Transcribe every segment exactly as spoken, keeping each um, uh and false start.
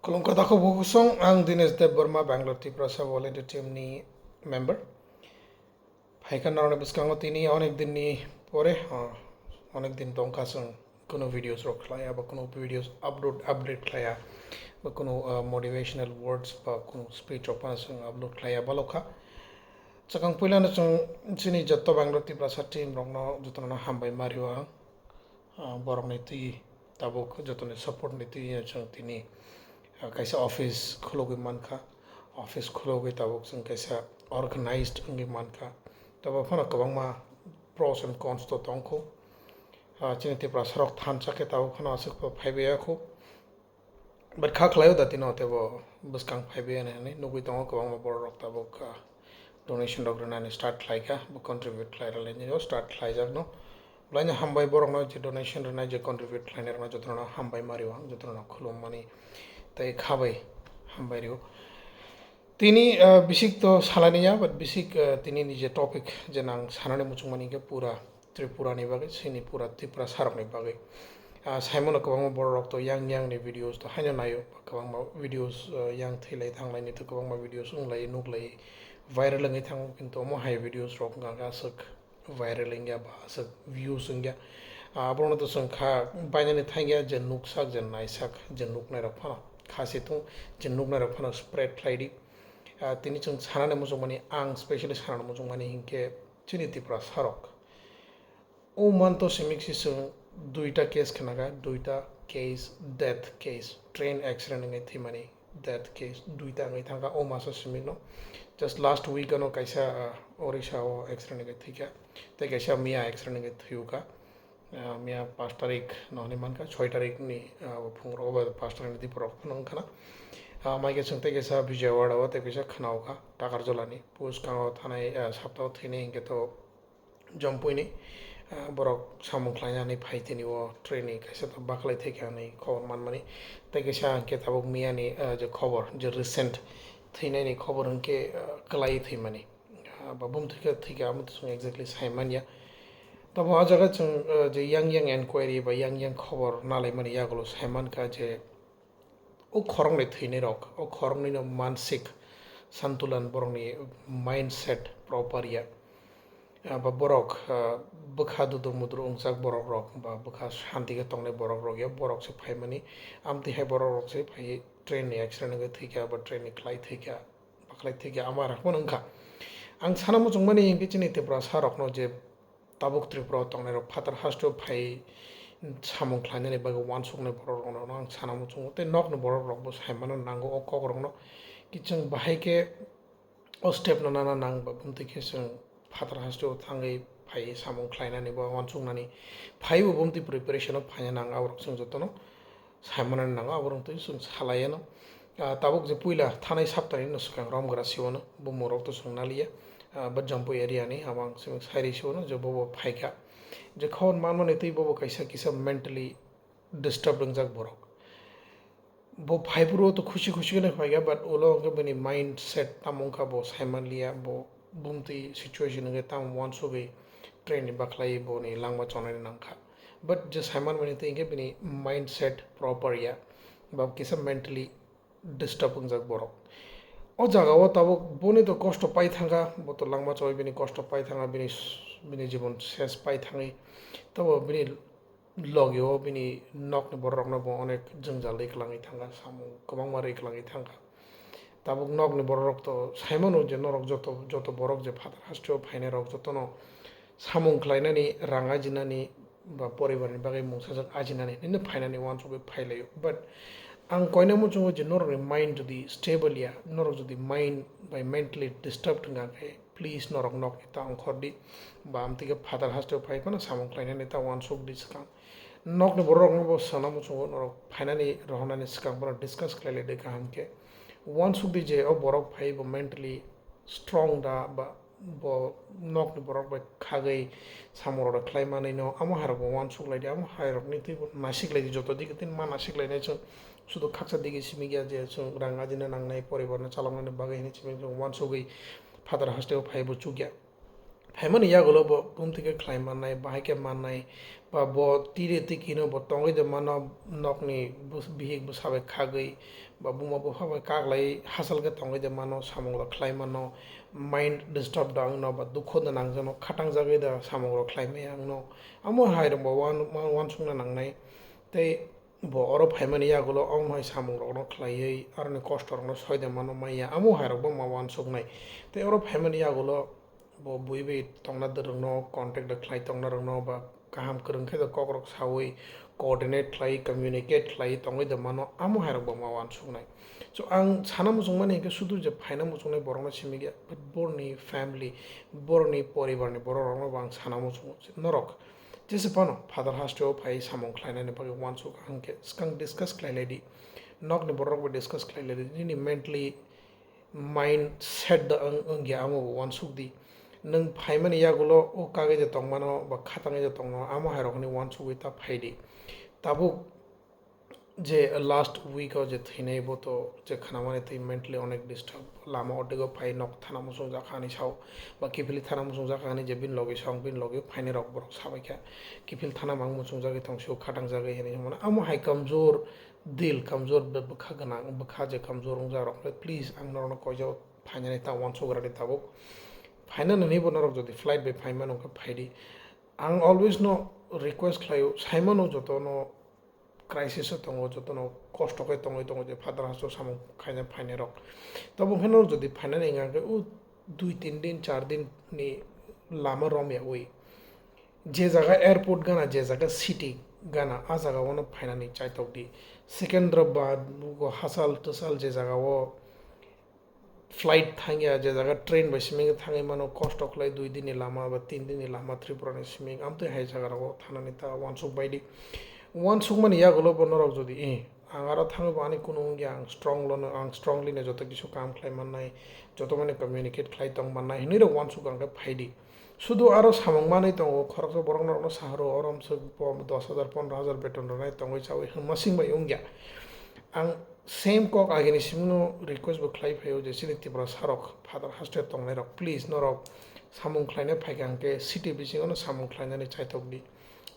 Khulumkha takhuk bukhuk song, ang Dinesh Debbarma, Bangalore Tiprasa Volunteer Team ni member. Phaikha norokni bwskango tini onek din ni pore, ah, onek din tongkha chwng kuno videos rok khlaiya, ba kuno videos upload, update khlaiya, ba kuno, ah, motivational words ba kuno speech rok phano chwng upload khlaiya balokha. Chwkang puilano chwng chini jotto Bangalore Tiprasa team rokno jotono hambai mario ang. Ah, borokni twi tabuk jotoni support ni twi chwng tini, ah, kaisa office khulugwi mankha. Office khulugwi tabuk chwng kaisa organized wngwi mankha. Tabo phano kwbangma pros and cons to tongkho. Ah, chini Tiprasa rok thansa khe tabuk phano aswk phaibaiyakho. But kha khlaio da tino tebo bwskang phaibai hinwi nugwi tongo kwbangma borok rok tabuk, ah, donation rok rwnani start khlaikha, bo contribute khlai rwlainai start khlaijakno. Belai no hambai borokno je donation rwnai, je contribute khlainai rokno jotono hambai mario ang, jotono khulum mani tei khabai hambai rio. Tini, ah, bisik to salaini ya, but bisik, ah, tini ni je topic je nang sanani muchung mani ke pura Tripura ni bagwi, chini pura Tiprasa rok ni bagwi. Ah, saimano kwbangma borok rok to yang yang ni videos to haino naio, kwbangma videos, ah, yang thwi lai thang lai ni to kwbangma videos wng lai nuk lai viral wngwi thango, kintu omo hai videos rok wngkha khe aswk viral wngya ba aswk views wngya. Ah, abono to chwng kha bainani thangya je nuksak, je naisak, je nuknai rok phano kha se thung, je nuknai rok phano spread khlai di. Ah, tini chwng sanani muchung mani, ang specially sanani muchung mani hinkhe chini Tiprasa rok. O month o simi si chwng duita case khna kha, duita case, death case, train accident wngwi thwimani death case duita wngwi thang kha o maso simi no. Just last week ano kaisa, ah, Orissa o accident wngwi thwi kha, tei kaisa miya accident wngwi thwi kha. Ah, miya pash tarik no hinwi man kha, soi tarik ni, ah, phung rok o ba pash tarik ni dipor rok phano wng khna. Ah, mai khe chwng tei kaisa Vijayawada o tei kaisa khna o kha Takarjala ni. Bwskango thanai, ah, sapta o thwinai hinkhe to Jompuini, ah, borok samung khlainani phai tini o train ni kaisa to baklai thai kha hinwi khobor manmani. Tei kaisa hwnkhe tabuk miyani, ah, je khobor, je recent thwinaini khobor hwnkhe, ah, kwlaiwi thwimani, ah, ba bumthwi khe thwi kha, amo to chwng exactly sai manya. Tamo o jaga chwng, ah, je yang yang enquiry ba yang yang khobor nalaimani yagulo sai mankha je, o khoroknwi thwinai rok, o khoroknwino mansik santulan, borokni mindset proper ya. Ah, ba borok, ah, bwkha dudur mudur wngjak borok rok, ba bwkha shanti khe tongnai borok rok ya, borok se phaimani, amtwi hai borok rok se phaiwi train ni accident wngwi thwikha, ba train ni khlai thwikha, bakhlai thwikha, ama rok phano wngkha. Ang sana muchungmani hinkhe chini Tiprasa rokno je tabuk Tripura o tongnai rok phatar hasteo phai samung khlainani bagwi uansuknai borok rokno ang sana muchungo, tei nokni borok rokbo saimano nango o kok rokno. Kichwng bahai khe o step no nana nang ba bumtwi khe chwng phatar hasteo thangwi phai samung khlainani ba uansuknani phaibo bumtwi preparation o phaina nang, aborok chwng jotono saimanani nango, aborok twi chwng salaiano. Ah, tabuk je puila thanai saptani no swkang romgra siwano, bumung rok to chwng naliya. Ah, ba Jampui area ni abo ang chwng sairi siwano je bobo phaikha. Je khobor manmani twi bobo kaisa kisa mentally disturb wngjak borok. Bo phaiphuru to khusi khusi kheno phaikha, but ulo hwnkhe bini mindset tamo wngkha bo saimanliya, bo bumtwi situation hwnkhe tamo uansugwi train ni bakhlai boni langma chonani nangkha. But je saimanmani twi hwnkhe bini mindset proper ya, ba kisa mentally disturb wngjak borok. O jaga o tabuk boni to kosto pai thangkha, bo to langma choi bini kosto pai thangkha, bini, bini jibon ses pai thangwi. Tabo bini logi o bini nokni borok rokno bo onek jwngjal ri kwlangwi thangkha, samung kwbangma ri kwlangwi thangkha. Tabuk nokni borok rok to saimano je norok joto, joto borok je phatar hasteo phainai rok jotono samung khlainani, rang ajinani, ba poribarni bagwi mungsajak ajinani hinwi phainani uansugwi phailaio. But ang koina muchungo je norokni mind jodi stable ya, norok jodi mind bai mentally disturbed wngkha khe, please norok nokni ta ongkhordi, ba amtwi khe phatar hasteo phai phano samung khlainani ta uansukdi swkang. Nokni borok rokno bo sana muchungo norok phainani rohornani swkang bono discuss khlai lai de kaham khe. Uansukdi je o borok phai bo mentally strong da, ba bo nokni borok bai khagwi samung rok khlai manwi no, amo hai rok bo uansuk lai di, amo hai rok ni twi bo nasik lai di, joto dik twi ma nasik lai nai chwng sudu khaksa dik simi ya je chwng rang ajina nangnai, poribar no chalok nani bagwi hinwi simi chwng uansugwi phatar hasteo phai bo chuk ya. Phaimani yagulo bo bumtwi khe khlai mannai, bahai khe mannai, ba bo tire twi kino bo tongwi de mano, nokni bus-, bihik bwsa bai khagwi, ba buma bupha bai kaklai hachal khe tongwi de mano, samung rok khlai mano, mind disturb da wngno, ba dukho da nangjano, khatang jagwi da samung rok khlai maya wngno, amo hai rok bo wan-, wan-, wansukna nangnai. Tei bo oro phaimani yagulo ong hai samung rokno khlaiwi aroni kosto rokno soide mano maya, amo hai rok bo ma wansuknai. Tei oro phaimani yagulo bo bui bai tongna rokno contact da khlai tongna rokno ba kaham kwrwng khe da kok rok sawi coordinate khlai communicate khlai tongwi da mano, amo hai rok bo ma wansuknai. So ang sana muchung mani hinkhe sudu je phaina muchungnai borokno simi khe, but boroni family, boroni poribarni borok rokno bo ang sana muchungo norok. Jesa phano Father hasteo phai samung khlainani bagwi uansuk hwnkhe swkang discuss khlai lai di. Nokni borok bai discuss khlai lai di. Nini mentally mind set da wng, wngya amo bo uansuk di. Nwng phaimani yagulo o kagwi je tongmano ba khatangwi je tongmano amo hai rokni uansugwi ta phai di. Tabuk je last week o je thwinai bo to je khnamani twi mentally onek disturb, lama ordego phai nok thana muchungjak ani sao, ba kiphilwi thana muchungjak ani je bini logi song bini logi phainai rok borok sabaikha, kiphil thana mang muchungjagwi tong sio khatang jagwi hinwi hwnmano amo hai kamjor dil kamjor bwkha gwnang bwkha je kamjor wngjak rok le please ang norokno koijao phainani ta uansugra di tabuk phaina nini bo norok jodi flight bai phaimano wngkha phaidi ang always no request khlaio saimano jotono crisis o tongo, jotono kosto khe tongwi tongo je Father hasteo samung khaina phainai rok. Tabuk khe norok jodi phainani wngkha khe o dui tin din, char din ni lama romyawi je jaga airport gana, je jaga city gana, a jaga o no phainani chaitok di. Secunderabad, bo hachal twsal je jaga o flight thangya, je jaga train bai simi thangwi mano, kosto khlai dui din ni lama ba tin din ni lama Tripura ni simi, amtwi hai jaga rogo thanani ta uansuk bai di. Uansuk mani yagulo bo norok jodi, eh, ang aro thangwi bo ani kunu wngya, ang strong lono, ang strongly no joto kisu kam khlai mannai, joto mani communicate khlai tong mannai hinwi rok uansuk ang khe phai di. Sudu aro samung manwi tongo, khoroksa borok norokno sahoro, oro amswk bo dos hajar, pondro hajar beton rwnai tongwi chawi hwnma sing bai wngya. Ang same kok agini simino request bo khlai phaio je chini Tiprasa rok Father hasteo tongnai rok, please norok samung khlainai phaikha hwnkhe city bisingono samung khlainani chaitok di,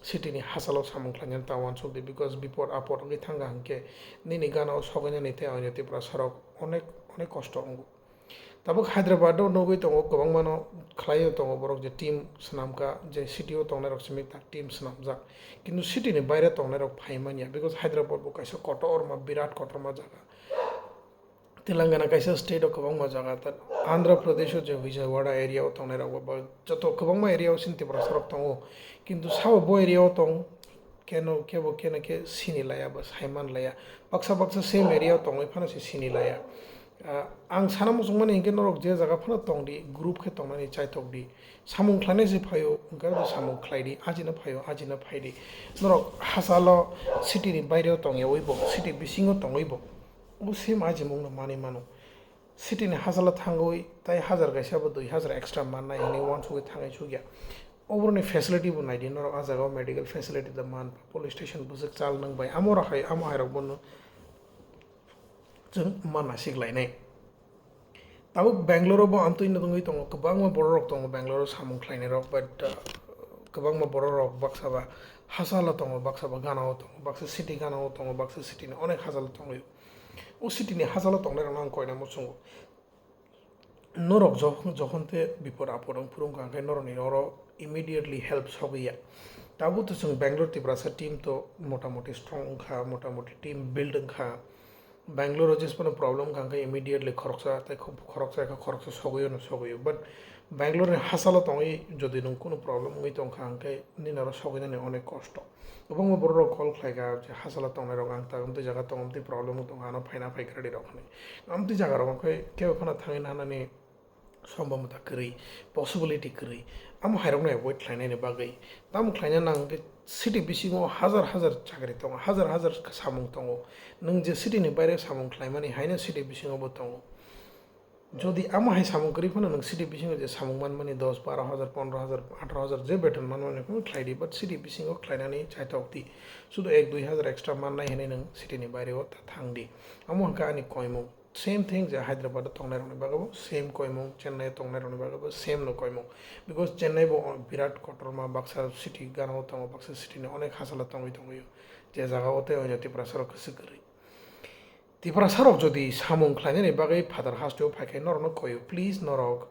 city ni hachalo samung khlainani ta uansuk di, because bipod apod wngwi thangkha hwnkhe nini gana o sogainani tei aini Tiprasa rok onek onek kosto wngo. Tabuk Hyderabad o nugwi tongo, kwbangmano khlaiwi tongo borok je team swnamkha, je city o tongnairok simi tak team swnamjak. Kintu city ni baire tongnairok phai manya, because Hyderabad bo kaisa kotorma, birat kotorma jaga. Telangana kaisa state o kwbangma jaga, ta Andhra Pradesh o je Vijayawada area o tongnairok bo, bo joto kwbangma area o chini Tiprasa rok tongo. Kintu sao bo area o tong, keno kebo keno khe sini laya ba saiman laya. Baksa baksa same area o tongwi phano se sini laya. Ah, ang sana muchungmani hinkhe norok je jaga phano tong di, group khe tongnani chaitok di. Samung khlainai se phaio, hwnkhe bo samung khlai di, ajino phaio, ajino phai di. Norok hachalo city ni baireo tongyawi bo, city bisingo tongwi bo, bo same ajimungno manwi mano. City ni hachalo thangwi tai hajar kaisa bo dui hajar extra mannai hinwi uansugwi thangwi chukya. Oboroni facility bo naidi, norok ah jagao medical facility da man, police station bwswk chal nang bai, amo rok hai, amo hai rok bono chwng ma nasik lainai. Tabuk Bangalore o bo amtwi no wngwi tongo, kwbangma borok rok tongo Bangalore o samung khlainai rok, but, uh, kwbangma borok rok baksa ba hachalo tongo, baksa ba gana o tongo, baksa city gana o tongo, baksa city ni onek hachalo tongwi. O city ni hachalo tongnai rok no ang koina muchungo. Norok jokhon, jokhon te bipod apod wng phuru wngkha, hwnkhe norokni oro immediately help sogwi ya. Tabuk to chwng Bangalore Tiprasa team to motamoti strong wngkha, motamoti team build wngkha. Bangalore o jesa phano problem wngkha, hwnkhe immediately khoroksa tei khoroksa khe khoroksa sogwi no sogwi o. But Bangalore ni hachalo tongwi jodi nwng kunu problem wngwi tongkha, hwnkhe nini oro sogwi nani onek kosto. Kwbangma borok rok call khlai kha, je hachalo tongnai rok ang ta amtwi jaga tong, amtwi problem wng tong, ano phaina phai kha ready rok hinwi. Amtwi jaga rok khe kebo phano thangwi nanani sombobota kwrwi, possibility kwrwi. Amo hai rokno avoid khlainani bagwi. Tamo khlaina nang khe city bisingo hajar hajar chakri tongo, hajar hajar samung tongo. Nwng je city ni baire samung khlaimani haino city bisingo bo tongo. Jodi amo hai samung kwrwi phano nwng city bisingo je samung manmani dos, baro hajar, pondro hajar, atharo hajar je beton manmani phano khlai di, but city bisingo khlainani chaitok di. Sudu ek dui hajar extra mannai hinwi nwng city ni baireo ta thang di. Amo hwnkha ani koimung. Same thing je Hyderabad o tongnai rokni bagwi bo same koimung, Chennai o tongnai rokni bagwi bo same no koimung, because Chennai bo birat kotorma, baksa city gana o tongo, baksa city ni onek hachal o tongwi tongwi o, je jaga o tei oino Tiprasa rok kwchwk kwrwi. Tiprasa rok jodi samung khlainani bagwi phatar hasteo phai khe norokno koio, please norok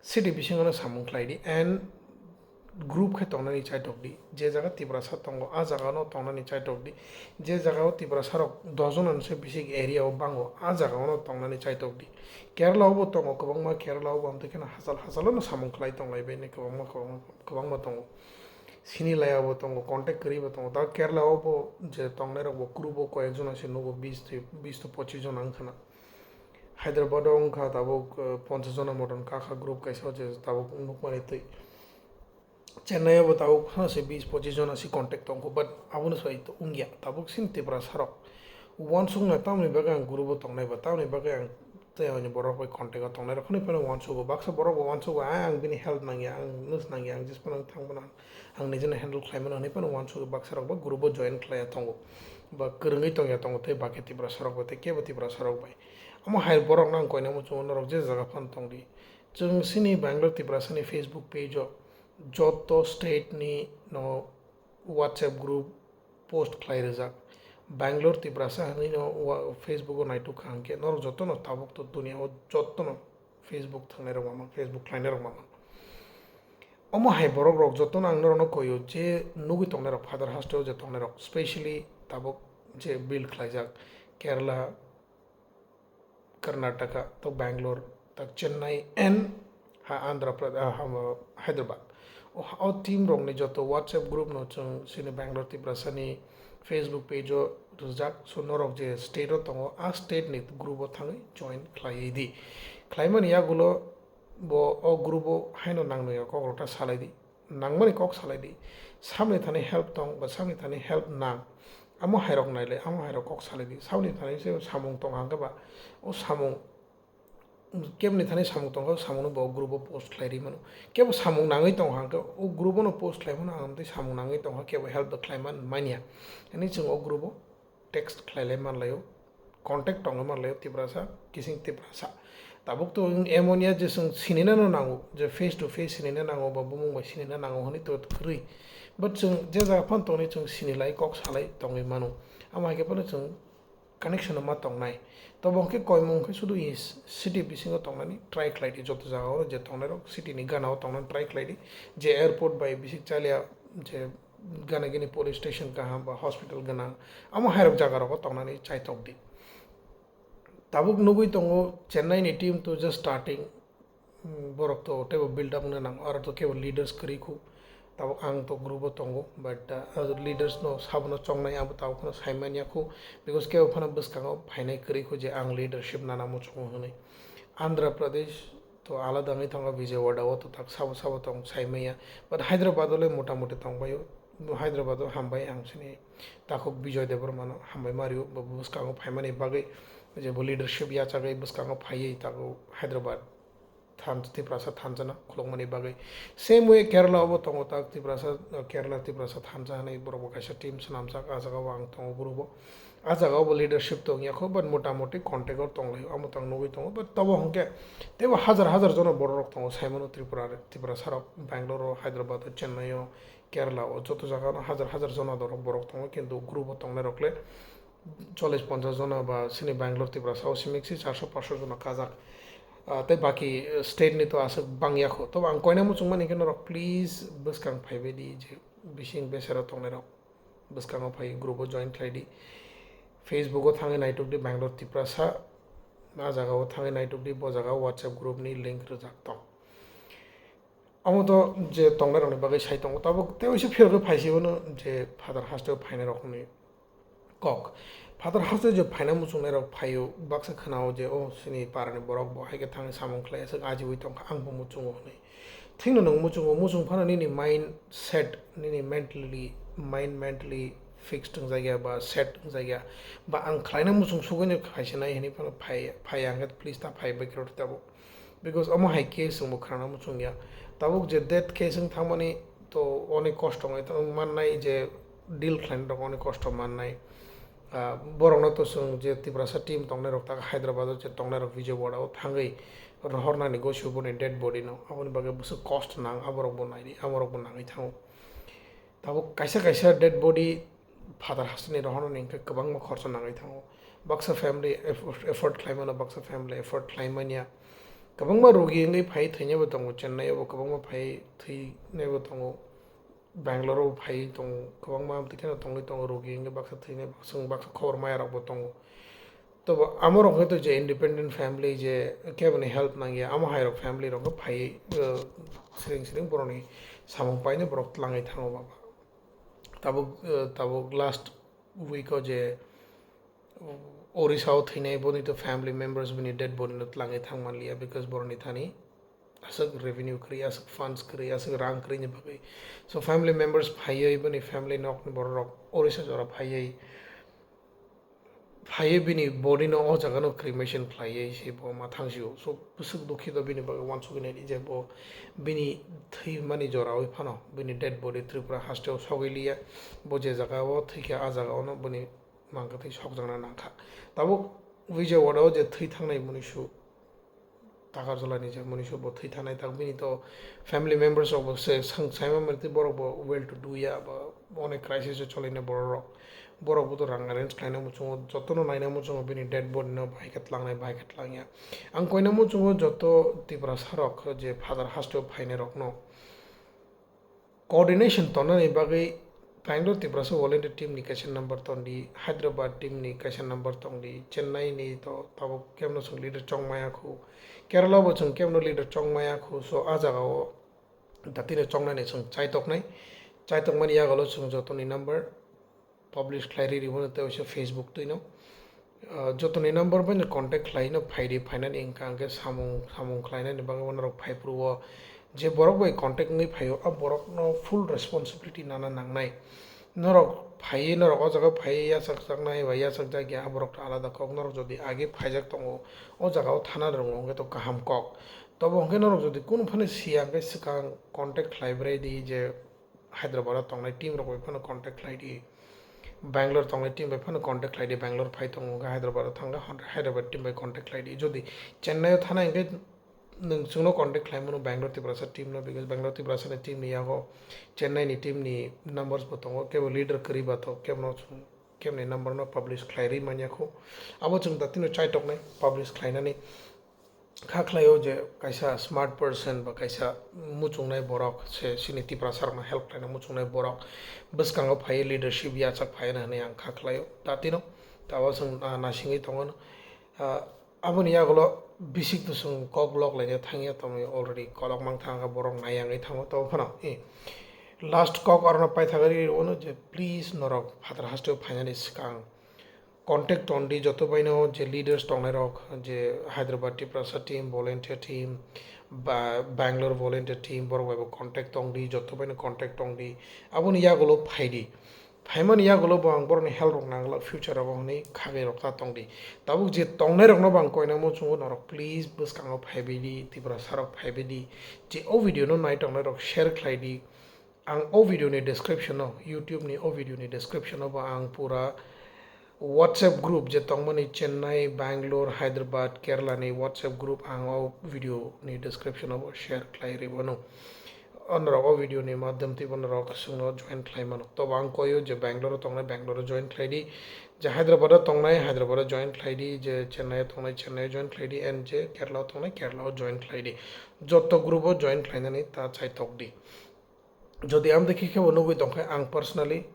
city bisingo no samung khlai di and group khe tongnani chaitok di. Je jaga Tiprasa tongo, a jaga no tongnani chaitok di. Je jaga o Tiprasa rok dos jona ni se bisi area o bango, a jaga o no tongnani chaitok di. Kerala o bo tongo kwbangma, Kerala o bo amtwi kheno hachal hachal o no samung khlai tonglai bai kwbangma, kwbangma, kwbangma tongo. Sini lai abo tongo, contact kwrwi bo tongo. Ta Kerala o bo je tongnai rok bo group o koi ek jona se nugo, bis to, bis to pochis jona wngkha na. Hyderabad o wngkha tabuk, eh, ponchas jona moton kakha group kaisa o je tabuk nukmani twi. Chennai o bo tabuk phano se bis pochis jona se contact tongkho, but abono sai to wngya. Tabuk sini Tiprasa rok uansukna tamni bagwi ang group o tongnai ba, tamni bagwi ang tei ani borok bai contact o tongnai rok hwnwi phano uansugo. Baksa borok bo uansugo, "Ah, ang bini help nangya, ang nurse nangya, ang jis phano thang phano ang nijeno handle khlai mano," hwnwi phano uansugo. Baksa rok bo group o join khlaiya tongo, ba kwrwngwi tongya tongo tei bakhe Tiprasa rok bai tei kebo Tiprasa rok bai. Omo hai borok no ang koina muchungo, norok je jaga phano tong di. Chwng sini Bangalore Tiprasa ni Facebook page o joto state ni no WhatsApp group post khlai rijak. Bangalore Tiprasa hwnwi no wa-, Facebook o naituk kha hwnkhe norok joto no tabuk to dunia o joto no Facebook thangnai rok mamang, Facebook khlainai rok mamang. Omo hai borok rok joto no ang norok no koio je nugwi tongnai rok, phatar hasteo je tongnai rok, specially tabuk je build khlaijak Kerala, Karnataka, to Bangalore, to Chennai and ha Andhra Pradesh, ah, ha, Hyderabad. O, o team rokni joto WhatsApp group no chwng chini Bangalore Tiprasa ni Facebook page o rwjak, so norok je state o tongo, a state ni group o thangwi join khlaiwi di. Khlaimani yagulo bo o group o haino nangno ya kok rok ta salai di. Nangmani kok salai di. Samni thani help tong ba samni thani help nang. Amo hairok nailai, amo hairok kok salai di. Samni thani se samung tong hangkhe ba, o samung, kebni thani samung tongkha, o samungno bo group o post khlai ri mano. Kebo samung nangwi tong hangkhe, o group o no post khlai mano, ang tei samung nangwi tongkha, kebo help bo khlai man manya. Ani chwng o group o text khlai lai man laio, contact tongwi man laio Tiprasa, kising Tiprasa. Tabuk to wng emon ya je chwng sinina no nango, je face to face sinina nango, ba bumung bai sinina nango hwnwi to kwrwi. But chwng je jaga phano tongwi chwng sinilai, kok salai tongwi mano. Amo hai khe phano chwng connection no ma tongnai. To bo hwnkhe koimung khe sudu i city bisingo tongnani try khlai di, joto jaga o je tongnai rok city ni gana o tongnani try khlai di, je airport bai bisik chalia je gana gini police station kaham ba hospital gana, amo hairok jaga rogo tongnani chaitok di. Tabuk nugwi tongo Chennai ni team to just starting, mm, borok to teibo build up wngna nango, aro to kebo leaders kwrwi khu. Tabuk ang to group o tongo, but, uh, leaders no sabono chongnai abo tabuk phano sai manya khu, because kebo phano bwskango phainai kwrwi khu je ang leadership nana muchungo hwnwi. Andhra Pradesh to alada wngwi thango, Vijayawada o to tak sabo sabo tong sai manya, but Hyderabad o le mota moti tong bai o, Hyderabad o hambai ang sini takhuk Bijoy Debbarma no hambai ma rio, bo bwskango phaimani bagwi je bo leadership yachagwi bwskango phaiwi tago Hyderabad than-, Tiprasa thansa no khulukmani bagwi. Same way Kerala obo tongo tak Tiprasa, Kerala Tiprasa thansa hwnwi borok bo kaisa team swnamjak, ah jaga o ang tongo group o. Ah jaga o bo leadership tong ya kho, but mota moti contact o tong lai o, amo tang nugwi tongo, but tobo hwnkhe teibo hajar hajar jono borok rok tongo, saimano Tripura, Tiprasa rok Bangalore o, Hyderabad o, Chennai o, Kerala o, joto jaga no hajar hajar jono borok tongo, kintu group o tongnai rok le chollish ponchash jona ba chini Bangalore Tiprasa o simi si charso paanch jona kajak. Ah, tei baki, eh, state ni to aswk bangya kho. Tobo ang koina muchung mani khe norok please bwskang phaibai di je bising besero tongnai rok bwskango phai group o join khlai di. Facebook o thangwi naituk di Bangalore Tiprasa, ah jaga o thangwi naituk di, bo jaga o WhatsApp group ni link rwjak tong. Omo to je tongnai rokni bagwi sai tongo, tabuk tei oise phiyok khe phaisibano je phatar hasteo phainai rokni kok. Phatar hasteo je phaina muchungnai rok phaio, baksa khwnao je, "O, chini parani borok bo hai khe thangwi samung khlai aswk ajiui tongkha, ang bo muchungo," hwnwi. Thikno nwng muchungo, muchung phano nini mind set, nini mentally, mind mentally fixed wngjakya ba set wngjakya, ba ang khlaina muchung sugwi no khaisa nai hwnwi phano phai, phai ang khe please ta phai bai khe rw tabuk. Because omo hai khe chwngbo khwnana muchung ya. Tabuk je death case wng thangmani to onek kosto wngwi tong mannai, je deal khlaina rok onek kosto mannai. Ah, borokno to chwng je Tiprasa team tongnairok tak Hyderabad o je tongnairok Vijayawada o thangwi rohornani gosio boni dead body no, aboni bagwi bwswk cost nang, aborok bo naidi, amorok bo nangwi thango. Tabuk kaisa kaisa dead body phatar hasteni rohornani hwnkhe kwbangma khorcha nangwi thango. Baksa family effort, effort khlaimano, baksa family effort khlaimanya. Kwbangma rogi wngwi phai thwinaibo tongo, Chennai o bo kwbangma phai thwinaibo tongo. Bangalore o phai tongo, kwbangma amtwi kheno tongwi tongo, rogi wngwi baksa thwinai, baksa, baksa khobor maya rokbo tongo. Tobo amorok hwnkhe to je independent family, je keboni help nangya, amo hairok family rok phai, uh, siring siring borokni samung painai borok twlangwi thango baba. Tabuk, uh, tabuk last week o je, uh, Orissa o thwinai boni to family members bini dead body no twlangwi thang manliya, because borokni thani aswk revenue kwrwi, aswk funds kwrwi, aswk rang kwrwini bagwi. So family members phaiwi, bini family nokni bororok Orissa jora phaiwi, phaiwi bini body no o jaga no cremation khlaiwi se bo ma thangsio. So bwswk dukhito bini bagwi, uansukwi naidi je bo bini thwimani jora wi phano bini dead body Tripura hasteo sogwi liya. Bo je jaga o thwikha, a jaga ono bini mangkwthwi sokjakna nangkha. Tabuk Vijayawada o je thwi thangnai Munisu, Takarjalani je Munisu bo thwi thanai, tak bini to family members rok bo se sang saima mani tei borok bo well to do ya, bo onek crisis o cholaina borok rok, borok bo to rang arrange khlaina muchungo, jotono naina muchungo bini dead body no bahai khe tlangnai, bahai khe tlangya. Ang koina muchungo joto Tiprasa rok je phatar hasteo phainai rok no coordination tongnani bagwi Bangalore Tiprasa volunteer team ni kaisa number tongdi, Hyderabad team ni kaisa number tongdi, Chennai ni to tabuk kemno chwng leader chongmaya khu, Kerala bo chwng kemno leader chongmaya khu, so a jaga o datino chongnani chwng chaitoknai, chaitokmani yagulo chwng jotoni number publish khlai ri rwmano tei waisa Facebook twino. Ah, jotoni number bai no contact khlai no phai di, phainani hwnkha hwnkhe samung, samung khlainani bagwi bo norok phai phuru o je borok bai contact wngwi phaio, a borokno full responsibility nana nangnai. Norok phaiwi, norok o jaga phaiwi yachakjaknai ba yachakjak ya, a borok to alada kok. Norok jodi age phaijak tongo, o jaga o thana rwngo hwnkhe to kaham kok. Tobo hwnkhe norok jodi kunu phano siya hwnkhe swkang contact khlai bwrwi di je Hyderabad o tongnai team rok bai phano contact khlai di, Bangalore tongnai team bai phano contact khlai di, Bangalore phai tongo hwnkhe Hyderabad o thangkha, Hyderabad team bai contact khlai di. Jodi Chennai o thana hwnkhe nwng chwngno contact khlai mano Bangalore Tiprasa team no, because Bangalore Tiprasa ni team ni yago Chennai ni team ni numbers bo tongo, kebo leader kwrwi ba to kebo no chwng kebo ni number no publish khlai rwi manya kho. Abo chwng datino chaitoknai publish khlainani. Kha khlaio je kaisa smart person ba kaisa muchungnai borok se chini Tiprasa rokno help khlaina muchungnai borok bwskango phaiwi leadership yachak phaina hwnwi ang kha khlaio. Datino tabuk chwng, ah, nasingwi tongo. Ah, aboni yagulo bisik to chwng kok lok laina thangya, tongwi already kolok mang thangkha, borok nai yangwi thango. Tabuk phano, eh, last kok arokno paithakgwi rwo je please norok phatar hasteo phainani swkang contact tongdi, joto baino je leaders tongnai rok, je Hyderabad Tiprasa team, volunteer team, ba Bangalore volunteer team, borok bai bo contact tongdi, joto baino contact tongdi. Aboni yagulo phaidi. Phaimani yagulo bo ang borokni help rok nanglak future rogo hwnwi khagwi rok ta tongdi. Tabuk je tongnai rokno bo ang koina muchungo norok please bwskango phaibaidi, Tiprasa rok phaibaidi. Je o video no nai tongnai rok share khlaidi. Ang o video ni description o, YouTube ni o video ni description o bo ang pura WhatsApp group je tongmani Chennai, Bangalore, Hyderabad, Kerala ni WhatsApp group ang o video ni description o bo share khlai rwmano. Onorok o video ni madhyam twi bonorok chwngno join khlai mano. Tobo ang koyo je Bangalore o tongnai Bangalore o join khlai di, je Hyderabad o tongnai Hyderabad o join khlai di, je Chennai o tongnai Chennai o join khlai di, and je Kerala o tongnai Kerala o join khlai di. Joto group o join khlainani ta chaitok di. Jodi amtwi khe khe bo nugwi tongkhe, ang personally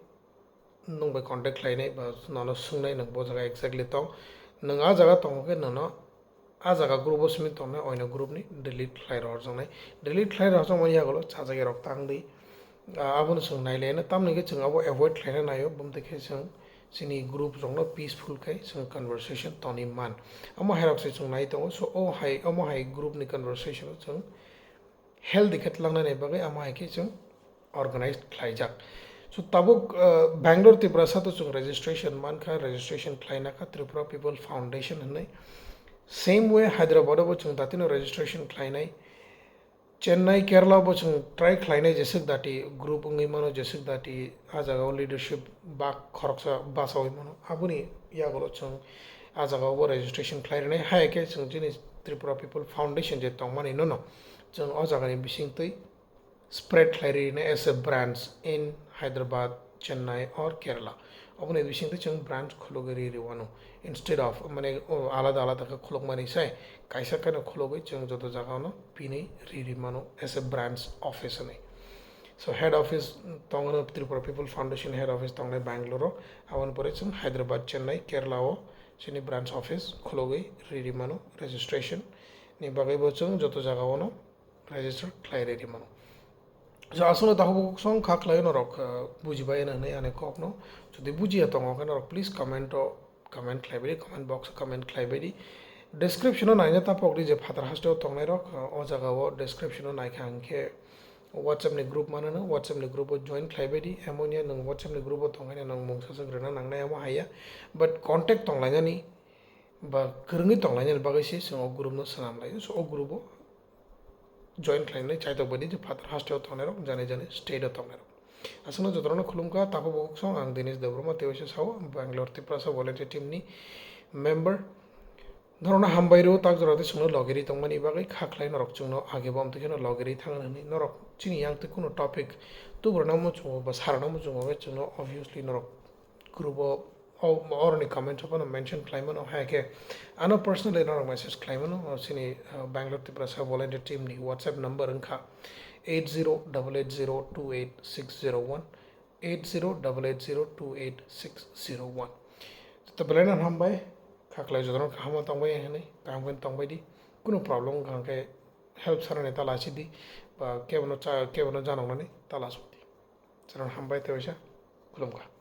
nwng bai contact khlainai ba nono swngnai nwng bo jaga exactly tong. Nwng a jaga tongo khe nono a jaga group o simi tongnai, oino group ni delete khlai rohorjaknai. Delete khlai rohorjakmani yagulo chajagwi rok tang di. Ah, abono chwng nailaino, tamni khe chwng abo avoid khlaina naio, bumtwi khe chwng chini group rokno peaceful khe chwng conversation toni man. Omo hai rok se chwng nai tongo, so o hai, omo hai group ni conversation o chwng healthy khe tlangnani bagwi amo hai khe chwng organized khlaijak. So tabuk, uh, Bangalore Tiprasa to chwng registration mankha, registration khlaina kha Tripura People Foundation hwnwi. Same way Hyderabad o bo chwng datino registration khlainai. Chennai, Kerala bo chwng try khlainai jeswk dati group wngwi mano, jeswk dati a jagao leadership bak khoroksa bachaui mano. Aboni yagulo chwng a jagao bo registration khlai rwnai. Hai khe chwng chini Tripura People Foundation je tongmani nono chwng o jagani bisingtwi spread khlai rwnai as a branch in Hyderabad, Chennai or Kerala. Oboni bisingtwi chwng branch khulugwi ri rwano. Instead of mane o alada alada khe khulukmani sai kaisa kheno khulugwi chwng joto jagao no pinwi ri rwmano as a branch office hinwi. So head office tongno Tripura People Foundation head office tongnai Bangalore o, aboni pore chwng Hyderabad, Chennai, Kerala o chini branch office khulugwi ri rwmano registration ni bagwi bo chwng joto jagao no register khlai ri rwmano. So aswkno takhuk song kha khlai norok, uh, bujibai hinwi ani kokno. Jodi bujiya tongo khe norok please comment o comment khlai bai di, comment box o comment khlai bai di. Description o naina tapok di je Phatar hasteo tongnai rok, uh, o jaga o description o naikha hwnkhe WhatsApp ni group manano, WhatsApp ni group o join khlai bai di. Emoni nwng WhatsApp ni group o tongkhe nwng mung sajwk rwna nangnai amo haiya. But contact tonglainani ba kwrwngwi tonglainani bagwi se chwng o group no swnam laio. So o group o join khlainai chaitok bai di je Phatar hasteo tongnai rok, jani jani state o tongnai rok. Aswkno jotono khulumkha, takhuk bukhuk song ang Dinesh Debbarma, tei waisa sao Bangalore Tiprasa volunteer team ni member. Norokno hambai rw, tak jora tei chwngno logiri tongmani bagwi kha khlai norok chwngno age bo amtwi kheno logiri thangna hwnwi. Norok chini yang twi kuno topic tubrana muchungo ba sarana muchungo khe chwngno obviously norok group o, o, oroni comment o phano mention khlai mano, hai khe ano personally norok message khlai mano, o chini, uh, Bangalore Tiprasa volunteer team ni WhatsApp number wngkha eight zero double eight zero two eight six zero one, eight zero double eight zero two eight six zero one. Joto belai no hambai, kha khlai jotono kaham o tongbai hinwi, kaham khe tongbai di, kuno problem wngkha hwnkhe help sanani ta lasi di, ba kebono cha, kebono janoknani ta lasuk di. Jotono hambai tei waisa khulumkha.